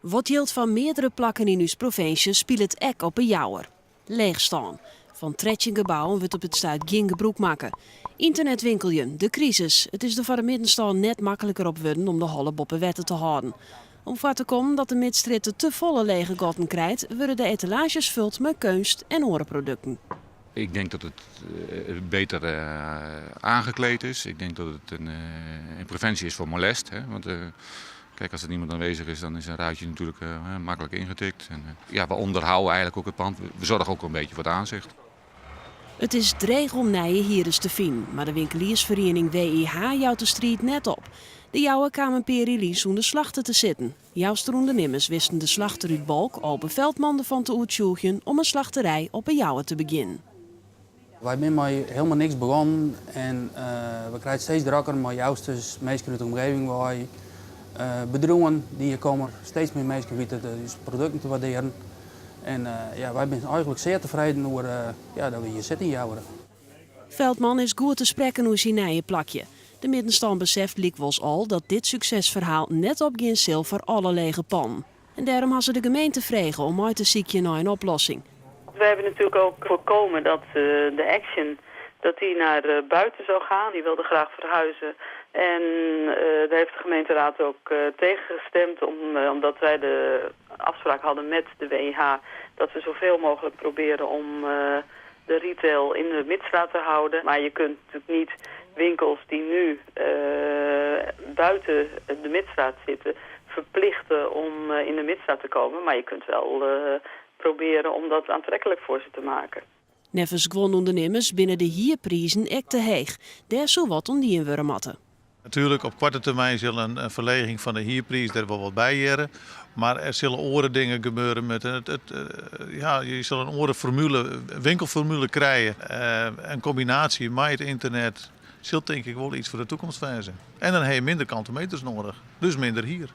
Wat jildt foar meardere plakken yn ús provinsje spilet ek op 'e Jouwer. Leechstân. Fan 13 gebouwen wurdt op it stuit gjin gebrûk makke. Ynternetwinkeljen, de krisis. It is der foar de middenstân net makliker op wurden om de holle boppe wetter te hâlden. Om foar te kommen dat de Midstrjitte te folle lege gatten krijt, wurde de etalaazjes fuld mei keunst en oare produkten. Ik denk dat het beter aangekleed is. Ik denk dat het een preventie is voor molest. Hè? Want kijk, als er niemand aanwezig is, dan is een ruitje natuurlijk makkelijk ingetikt. En, ja, we onderhouden eigenlijk ook het pand. We zorgen ook een beetje voor het aanzicht. It is dreech om nije hierders te finen, mar de winkeliersferiening WIH jout de striid net op. De Jouwer kaam in pear jier lyn sûnder slachter te sitten. Jouster ûndernimmers wisten de slachter út Balk, Obe Veldman, derfan te oertsjûgjen om in slachterij op 'e Jouwer te begjinnen. Wy binne mei hielendal niks begûn en we krije it steeds drokker mei Jousters, minsken út de omgeving wei, bedriuwen dy't hjir komme. Steeds mear minsken witte ús produkten te wurdearjen. En ja, wy binne eigentlik sear tefreden oer ja, dat we hjir sitte yn Joure. Veldman is goed te sprekken oer syn nije plakje. De middenstân beseft lykwols al dat dit suksesferhaal net opgean sil foar alle lege pannen. En dêrom ha se de gemeente frege om mei te sykjen nei in oplossing. We hebben natuurlijk ook voorkomen dat de Action dat die naar buiten zou gaan. Die wilde graag verhuizen. En daar heeft de gemeenteraad ook tegen gestemd, omdat wij de afspraak hadden met de WIH dat we zoveel mogelijk proberen om de retail in de Midstraat te houden. Maar je kunt natuurlijk niet winkels die nu buiten de Midstraat zitten verplichten om in de Midstraat te komen. Maar je kunt wel proberen om dat aantrekkelijk voor ze te maken. Neffens guon ûndernimmers binne de hierprizen ek te heech. Dêr soe wat oan dien wurde moatte. Natuerlik, op koarte termyn sil in ferleging fan de hierpriis der wol wat by hearre. Mar der sille oare dingen gebeure. Met ja, je sil in oare formule, winkelformule krije. In kombinaasje mei it ynternet sil tink ik wol yts foar de takomst wêze. En dan ha je minder kante meters nedich, dus minder hier.